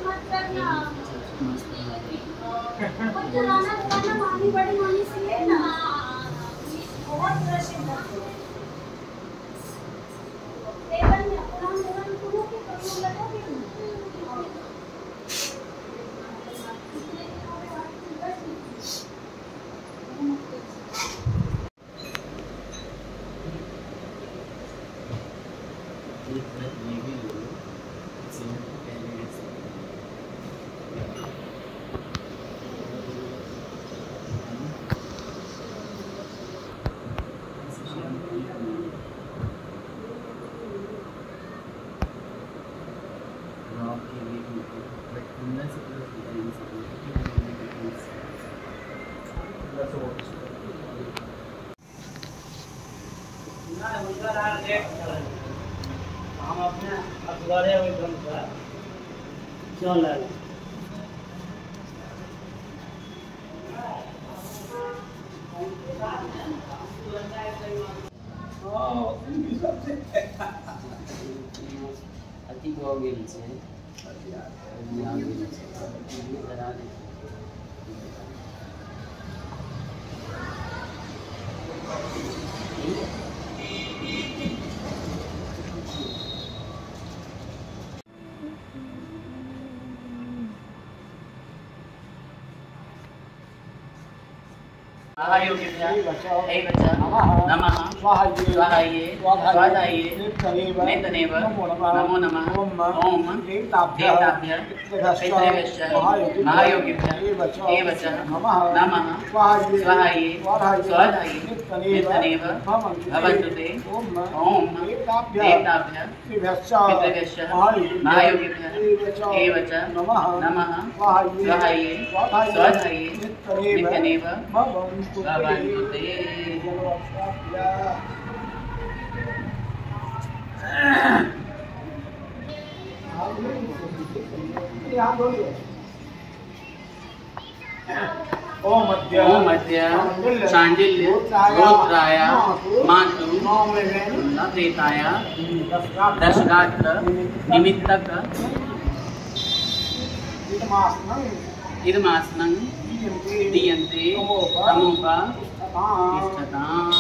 मस्त बना रहे। ये भी ले लो, पहले जैसे। हम अपने अखबारे चल अति भऽ गेल छै, नमः स्वाहाये स्वादाये नितनेव नमो नमः। ओम देवताभ्यः पितृभ्यश्च महायोगिभ्यः एव च नमः स्वाहाये स्वादाये नितनेव भवन्तु ते। ओम देवताभ्यः पितृभ्यश्च महायोगिभ्यः एव च नमः स्वाहाये स्वादाये नितनेव भवन्तु ते। ओम अद्य शाण्डिल्य गोत्राय मातु न प्रेताय दशगात्र निमित्तक इदमासनं दीयन्ते तमोपा तिष्ठताम्।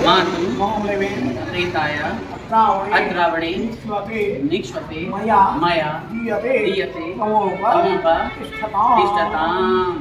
मातु प्रेताय अद्रावणे निक्ष्वते मया दीयते तमोपा तिष्ठताम्।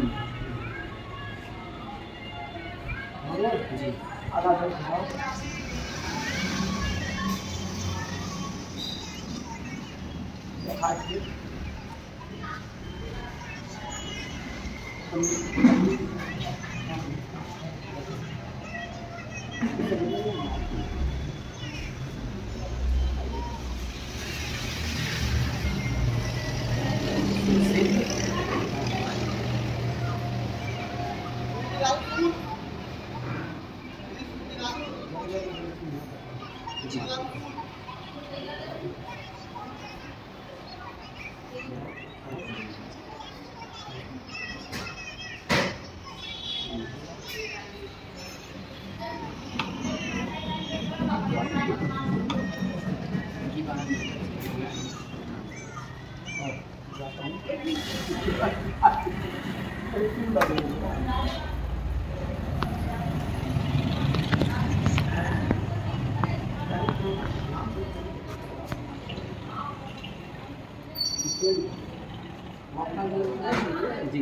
जी जी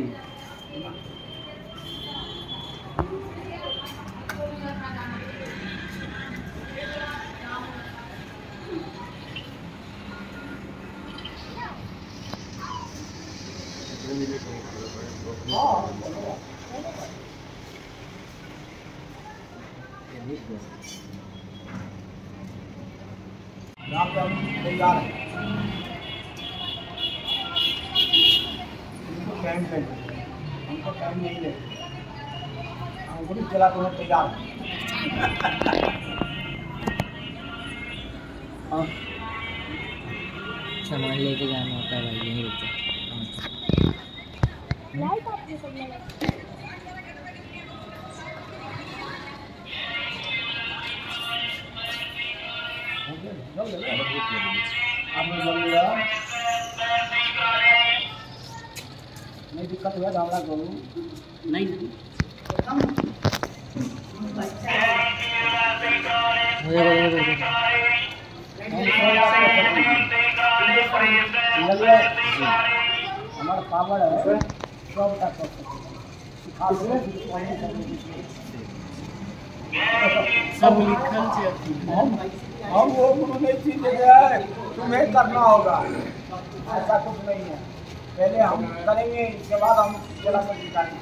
तैयार है, टाइम नहीं, हमको टाइम नहीं है, हमको भी चला तो तैयार है। हाँ सामान लेके जाना होता है भाई, यहीं रुक जाओ। नहीं दिक्कत हुआ दावड़ा करूँ नहीं हमारा पावर है सब का सब लिखल छे। हम वो गुरु नहीं चीज है, तुम्हें करना होगा, ऐसा कुछ नहीं है। पहले हम करेंगे, इसके बाद हम चला कर दिखाएंगे।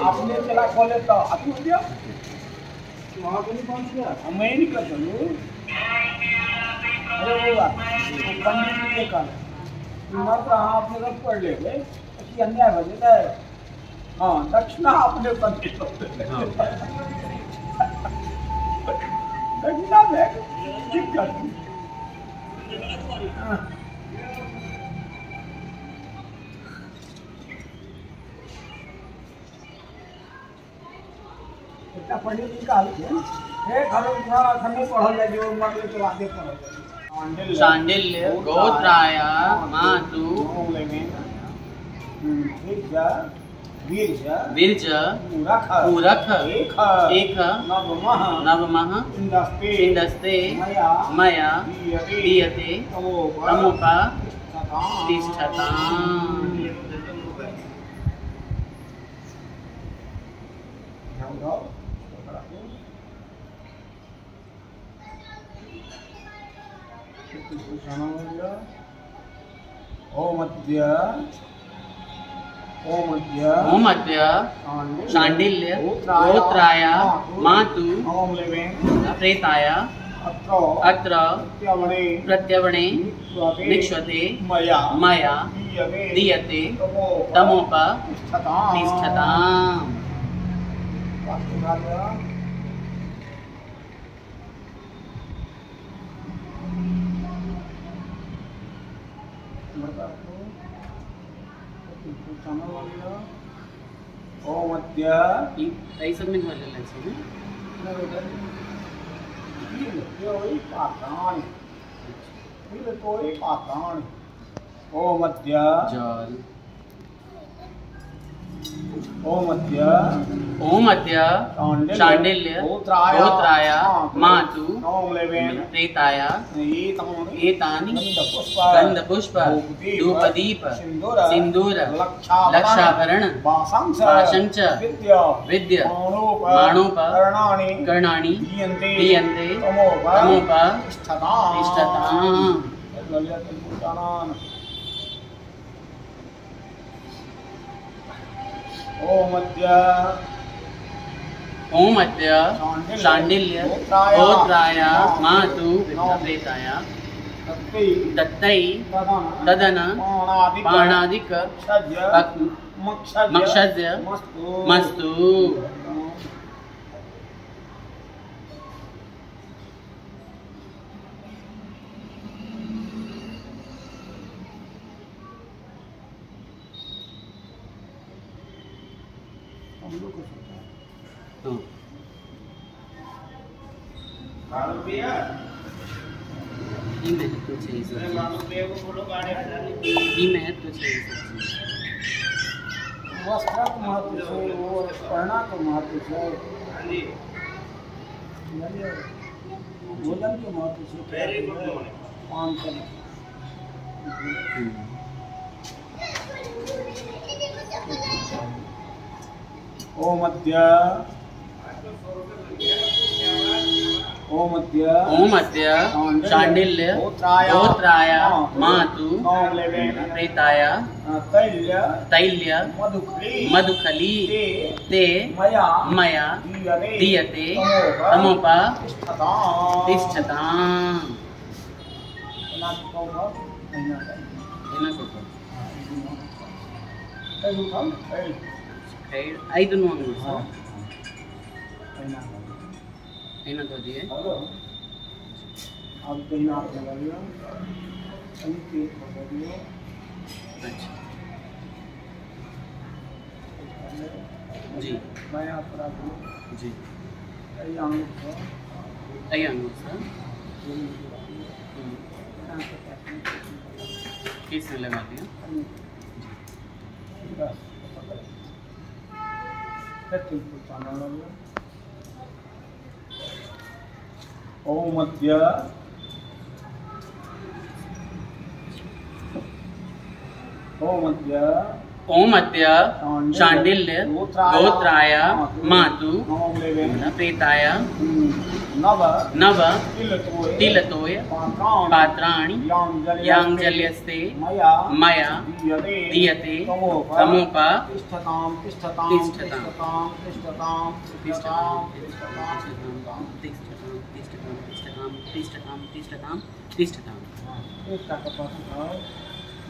आपने चला खोले तो अभी हो गया, वहाँ को नहीं पहुँच गया, हम ही नहीं कर सकते। अरे वो बात पंडित जी के कारण मात्र हाँ अपने सब पढ़ ले गए कि अन्याय हो जाता है। हाँ दक्षिणा अपने पंडित दक्षिणा में दिक्कत। इतना पंडित जी का है खंड पढ़ल जाए जो मरले के बाद पढ़ल जाए। शांडिल्य गोत्राय मातु वीर्ज पूरख एक नवमः पिण्डस्ते मया दीयते तमोपा तिष्ठताम्। ओम अद्य शांडिल्य गोत्राय मातु प्रेताय अत्र प्रत्यवणे निक्षते मया दीयते तमोप तिष्ठताम्। एहि सब में ओम अद्य शांडिल्य गोत्राय मातु प्रेताय एतानि गन्धपुष्प धूपदीप सिन्दूर लक्षाभरण वासंच विद्य माणोप कर्णाणि दीयन्ते तमोप तिष्ठताम्। ओम अद्य शांडिल्य गोत्राय मातु प्रेताय दत्तै ददन पाणादिक मक्षद्य मस्तु। वस्त्र के महत्व से और पढ़ना के महत्व से भोजन के महत्व से पान करना। ओम अद्य ओम अद्य शांडिल्य गोत्राय मातु प्रेताय तैल्य मधुखली ते मया दीयते तमोप तिष्ठताम्। एना दऽ दियै। अब दहिना हाथ लगा लियौ, कनि तेल दऽ दियौ। अच्छा जी। बायाँ हाथ राखू। जी। एहि आङ्गुरसँ, एहि आङ्गुरसँ केसमे लगा दियौ। बस फेर तिलकुर चानन लऽ लियौ। ओम अद्य ओम अद्य ओम अद्य शाण्डिल्य गोत्राय मातु प्रेताय नव नव तिलतोय तिलतोय पात्राणि याञ्जल्यस्ते मया मया दीयते दीयते तमोप तिष्ठतां तिष्ठतां तिष्ठतां तिष्ठतां तिष्ठतां तिष्ठतां तिष्ठतां तिष्ठतां तिष्ठतां तिष्ठतां तिष्ठतां तिष्ठतां तिष्ठतां। एकटा कपड़ा उठाओ,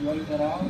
जल कराओ।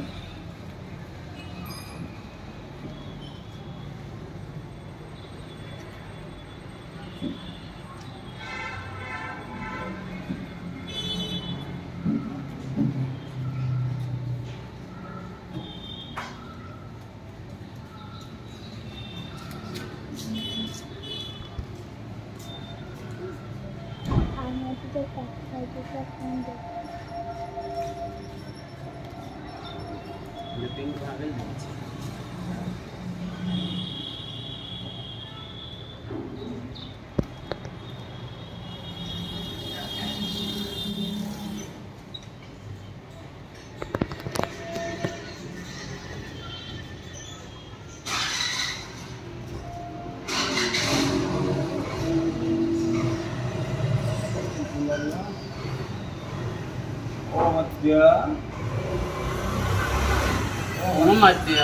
ओम अद्य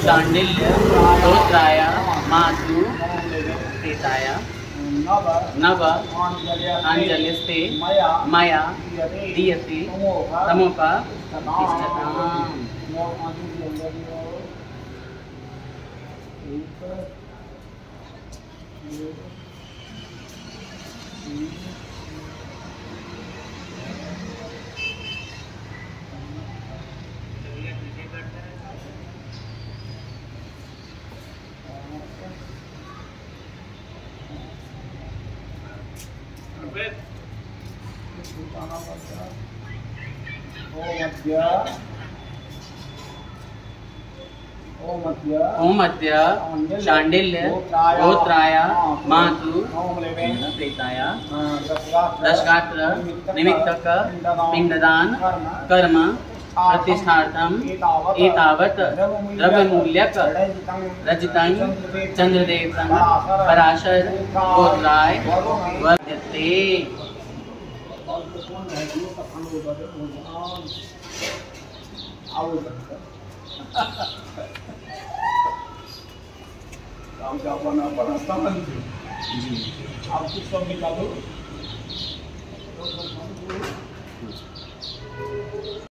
शाण्डिल्य गोत्राय मातु प्रेताय नव आञ्जल्यस्ते मया दीयते तमोप तिष्ठताम्। ओम अद्य शाण्डिल्य गोत्राय मातु प्रेताय दशगात्र निमित्तक पिण्डदान कर्म प्रतिष्ठार्थम एतावत् द्रव्यमूल्यक रजितं चन्द्रदेवतं पराशर गोत्राय वर्धते। जी, आप सब निकालो।